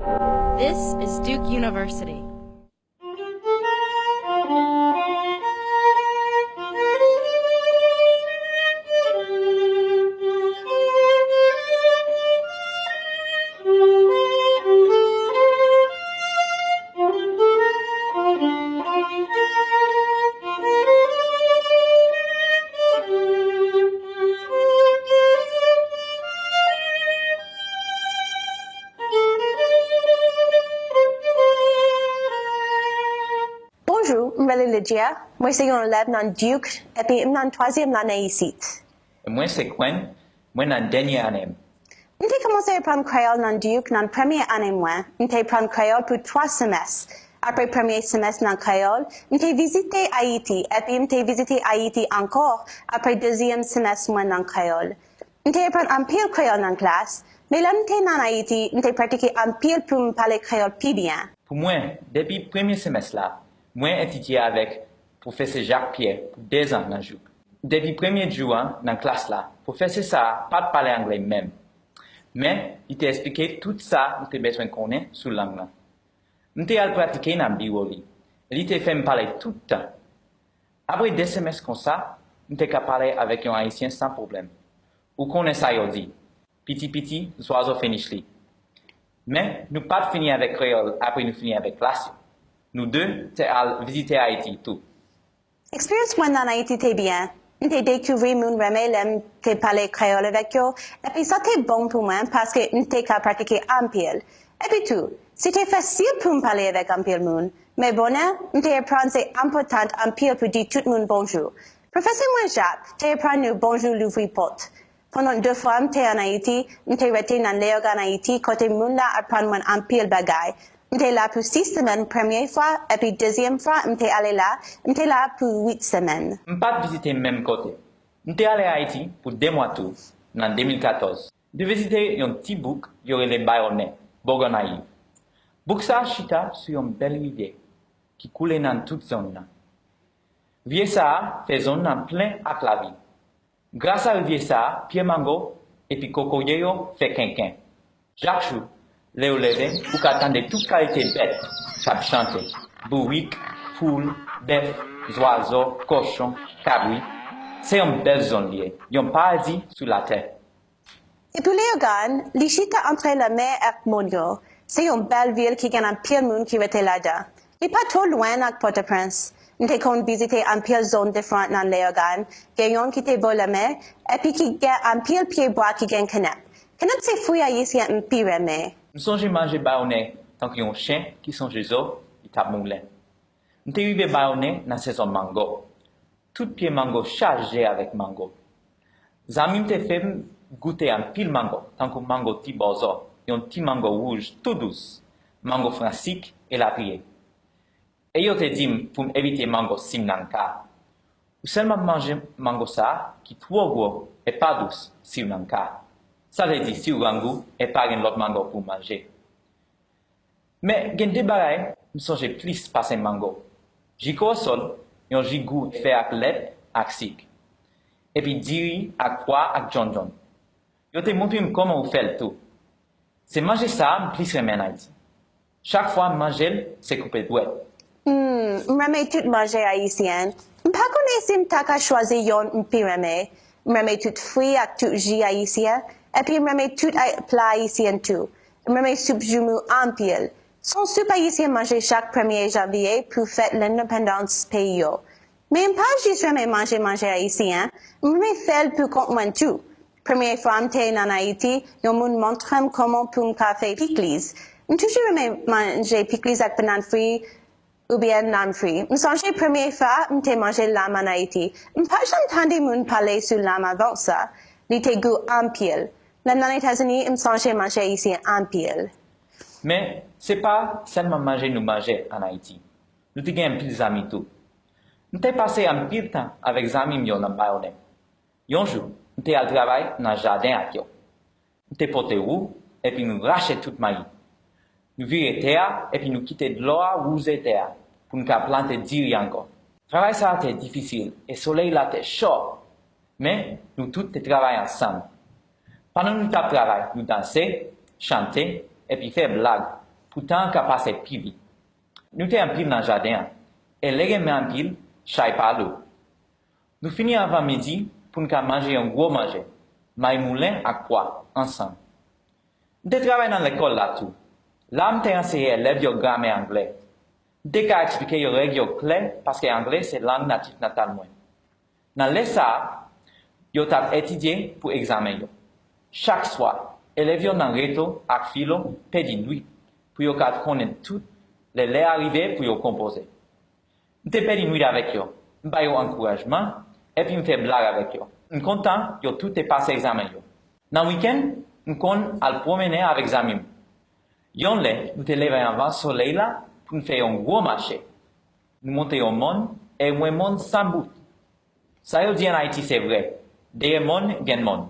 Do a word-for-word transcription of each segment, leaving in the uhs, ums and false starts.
This is Duke University. Bonjou, m rele Lydia. Mwen se yon elèv nan Duke, epi m nan twazyèm lane isit. E mwen se Quenn, mwen nan dènye ane m. M te kòmanse aprann kreyòl nan Duke nan premye ane mwen. M te aprann kreyòl pou twa semès. Apre premye semès nan kreyòl, m te vizite Ayiti, epi m te vizite Ayiti ankò apre dezyèm semès mwen nan kreyòl. M te aprann anpil kreyòl nan klas, men lè m te nan Ayiti, m te pratike anpil pou m pale kreyòl pi byen. Pou mwen, depi premye semès la, mwen etidye avèk Pwofesè Jacques Pierre pou dezan nan Duke. Depi premye jou an nan klas la, pwofesè sa a pa t pale anglè menm. Men, li te eksplike tout sa m te bezwen konnen sou lang nan. M te al pratike nan biwo li, e li te fè m pale tout tan. Apre de semès konsa, m te ka pale avèk yon Ayisyen san pwoblèm. Ou konnen sa yo di, piti piti, zwazo fenich li. Men, nou pa t fini avèk kreyòl apre nou fini avèk klas yo. Nou de te al vizite Ayiti tou. Eksperyans mwen nan Ayiti te byen. M te dekouvri moun renmen lè m te pale kreyòl avèk yo, epi sa te bon pou mwen paske m te ka pratike anpil. Epi tou, se te fasil pou m pale avèk anpil moun, men bonè, m te aprann se enpòtan anpil pou di tout moun bonjou. Pwofesè mwen Jacques te aprann nou bonjou louvri pòt. Pandan de fwa m te ann Ayiti, m te rete nan Leyogàn Ayiti, kote moun la aprann mwen anpil bagay. M te la pou sis semèn premye fwa, epi dezyèm fwa m te ale la, m te la pou uit semèn. M pa t vizite menm kote. M te ale Ayiti pou de mwa tou, nan de mil katòz. M te vizite yon ti bouk yo rele Bayonè, bò Gònayiv. Bouk sa a chita sou yon bèl rivyè ki koule nan tout zòn nan. Rivyè sa a fè zòn nan plen ak lavi. Gras a rivyè sa a, pye mango epi kokoye yo fè kenken. Chak jou, lè w leve, ou ka tande tout kalite bèt k ap chante, bourik, poul, bèf, zwazo, kochon, kabrit. Se yon bèl zòn li ye, yon paradi sou latè. Epi Leyogàn, li chita antre lanmè ak mòn yo. Se yon bèl vil ki gen anpil moun ki rete ladan. Li pa twò lwen ak Pòtoprens. M te konn vizite anpil zòn diferan nan Leyogàn. Gen youn ki te bò lanmè, epi ki gen anpil pyebwa ki gen kanèp. Kanèp se fwi ayisyen m pi renmen. M sonje manje bayonè tankou yon chen ki sonje zo li t ap moulen. M te rive Bayonè nan sezon mango. Tout pye mango chaje avèk mango. Zanmi m te fè m goute anpil mango, tankou mango ti bòzò, yon ti mango wouj tou dous, mango fransik, elatriye. E yo te di m pou m evite mango si m nan ka. Ou sèlman manje mango sa a ki twò gwo e pa dous si w nan ka. Sa vle di si w grangou e pa gen lòt mango pou w manje. Men gen de bagay m sonje plis pase mango. Ji kowosòl, yon ji gou fè ak lèt ak sik. Epi diri ak pwa ak djondjon. Yo te montre m kòman ou fè l tou. Se manje sa a m plis renmen ann Ayiti. Chak fwa m manje l, se koupe dwèt. Hmm, m renmen tout manje ayisyen. M pa konnen si m ta ka chwazi youn m pi renmen. M renmen tout fwi ak tout ji ayisyen. Epi m renmen tout ay- pla ayisyen tou. M renmen soup joumou anpil. Se yon soup ayisyen manje chak premye janvye pou fèt lendepandans peyi yo. Men m pa jis renmen manje manje ayisyen, m renmen fè l pou kont mwen tou. Premye fwa m te nan Ayiti, yon moun montre m kòman pou m ka fè pikliz. M toujou renmen manje pikliz ak bannann fri oubyen nanm fri. M sonje premye fwa m te manje lam ann Ayiti. M pa janm tande moun pale sou lam avan sa. Li te gou anpil. Lè m nan Etazini, m sonje manje ayisyen anpil. Men, se pa sèlman manje nou manje ann Ayiti. Nou te gen anpil zanmi tou. M te pase anpil tan avèk zanmi m yo nan Bayonè. Yon jou, m te al travay nan jaden ak yo. M te pote wou, epi nou rache tout mayi. Nou vire tè a, epi nou kite dlo a wouze tè a, pou n ka plante diri ankò. Travay sa a te difisil, e solèy la te cho. Men, nou tout te travay ansanm. Pandan nou t ap travay, nou danse, chante, epi fè blag. pou tan an ka pase pi vit. Nou te anpil nan jaden an, e lè gen men anpil, chay pa lou. Nou fini anvan midi pou n ka manje yon gwo manje, may moulen ak pwa, ansanm. M te travay nan lekòl la tou. La m te anseye elèv yo gramè anglè. M te ka eksplike yo règ yo klè paske anglè se lang natif natal mwen. Nan lè sa a, yo t ap etidye pou egzamen yo. Chak swa, elèv yo nan reto ak filo pèdi nwit pou yo ka konnen tout lè lè a rive pou yo konpoze. M te pèdi nwit avèk yo, m ba yo ankourajman, epi m fè blag avèk yo. M kontan yo tout te pase egzamen yo. Nan wikenn, m konn al pwomennen avèk zanmi m. Yon lè, nou te leve anvan solèy la pou n fè yon gwo mache. Nou monte yon mòn e wè mòn san bout. Sa yo di ann Ayiti se vre, dèyè mòn gen mòn.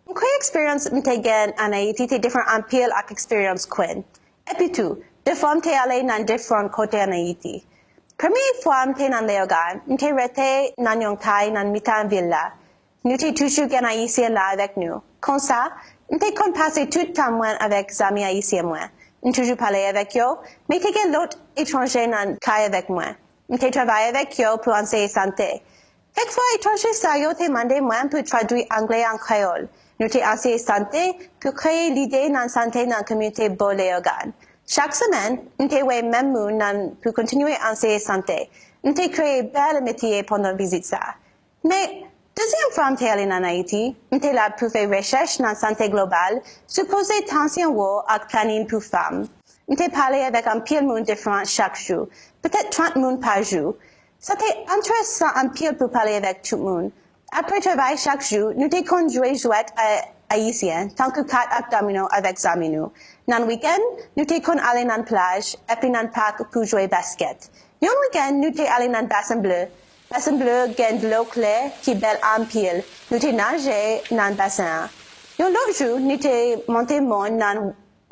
M kwè eksperyans m te gen ann Ayiti te diferan anpil ak eksperyans Quinn. Epi tou, de fwa m te ale nan diferan kote ann Ayiti. Premye fwa m te nan Leyogàn, m te rete nan yon kay nan mitan vil la. Nou te toujou gen Ayisyen la avèk nou. Konsa, m te konn pase tout tan mwen avèk zanmi Ayisyen mwen. M toujou pale avèk yo, men te gen lòt etranje nan kay avèk mwen. M te travay avèk yo pou anseye sante. Kèk fwa etranje sa yo te mande mwen pou tradui anglè an kreyòl. Nou te anseye sante pou kreye lide nan sante nan kominote bò Leyogàn. Chak semèn, m te wè menm moun nan pou kontinye anseye sante. M te kreye bèl amitye pandan vizit sa. Men, dezyèm fwa m te ale nan Ayiti, m te la pou fè rechèch nan sante global sou koze tansyon wo ak planin pou fanm. M te pale avèk anpil moun diferan chak jou, petèt trant moun pa jou. Sa te enteresan anpil pou pale avèk tout moun. Apre travay chak jou, nou te konn jwe jwèt ayisyen, tankou kat ak domino avèk zanmi nou. Nan wikenn, nou te konn ale nan plaj epi nan pak pou jwe baskèt. Yon wikenn, nou te ale nan Basen Ble. Basen Ble gen dlo klè ki bèl anpil. Nou te naje nan basen an. Yon lòt jou, nou te monte mòn nan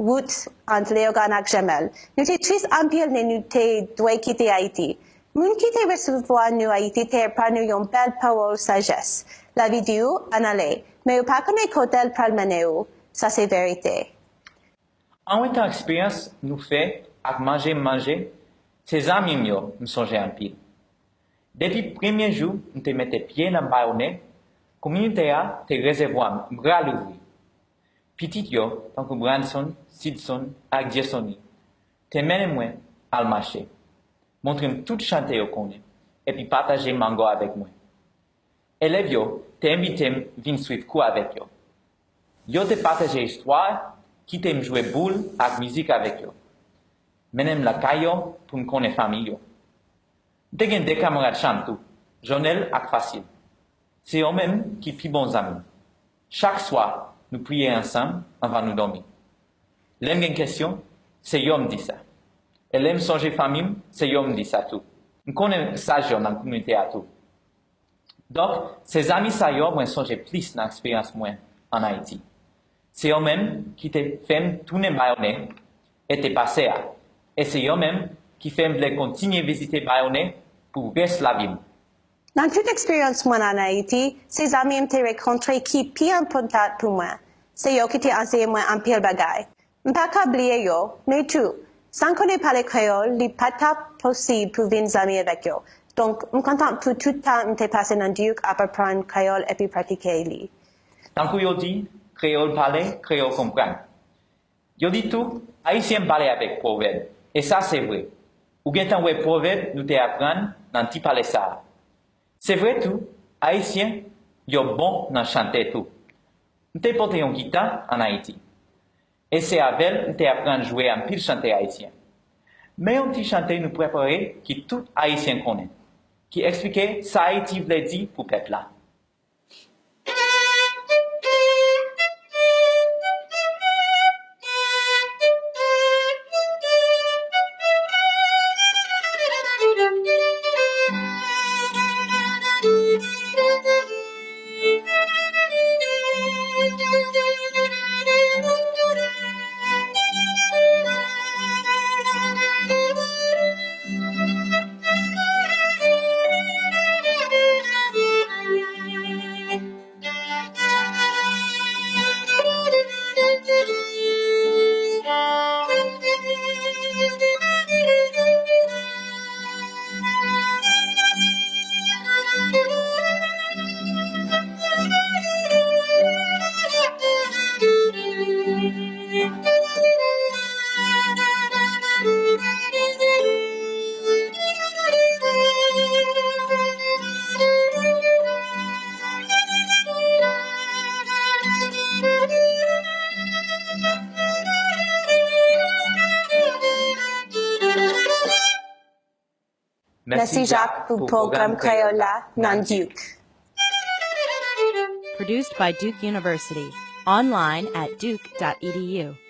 wout ant Leyogàn ak Jemèl. Nou te tris anpil lè nou te dwe kite Ayiti. Moun ki te resevwa nou Ayiti te aprann nou yon bèl pawòl sajès. Lavi di w, ann ale, men ou pa konnen kote l pral mennen w. Sa se verite. Anwetan eksperyans nou fè ak manje m manje, se zanmi m yo m sonje anpil. Depi premye jou m te mete pye nan Bayonè, kominote a te resevwa m bra louvri. Pitit yo, tankou Branson, Sidson, ak Dieussony, te mennen mwen al mache, montre m tout chante yo konnen, epi pataje mango avèk mwen. Elèv yo te envite m vin swiv kou avèk yo. Yo te pataje istwa, kite m jwe boul ak mizik avèk yo, mennen m lakay yo pou m konnen fanmi yo. M te gen de kamarad chanm tou, Jonel ak Fasil. Se yo menm ki pi bon zanmi m. Chak swa, nou priye ansanm anvan nou dòmi. Lè m gen kesyon, se yo m di sa. E lè m sonje fanmi m, se yo m di sa tou. M konnen saj yo nan kominote a tou. Donk, se zanmi sa yo mwen sonje plis nan eksperyans mwen ann Ayiti. Se yo menm ki te fè m tounen Bayonè e te pase a. E se yo menm ki fè m vle kontinye vizite Bayonè pou rès lavi m. Nan tout eksperyans mwen ann Ayiti, se zanmi m te rankontre ki pi enpòtan pou mwen. Se yo ki te anseye mwen anpil bagay. M pa ka bliye yo, men tou, san konnen pale kreyòl, li pa t ap posib pou vin zanmi avèk yo. Donk, m kontan pou tout tan m te pase nan Duke ap aprann kreyòl epi pratike li. Tankou yo di, kreyòl pale, kreyòl konprann. Yo di tou, Ayisyen pale avèk pwovèb, e sa se vre. Ou gentan wè pwovèb nou te aprann nan ti pale sa a. Se vre tou, Ayisyen yo bon nan chante tou. M te pote yon gita ann Ayiti. E se avè l m te aprann jwe anpil chante ayisyen. Men yon ti chante nou prepare ki tout Ayisyen konnen, ki eksplike sa Ayiti vle di pou pèp la. Mèsi Jak pou pwogram kreyòl la nan Duke. Produced by Duke University. Online at duke dot e d u.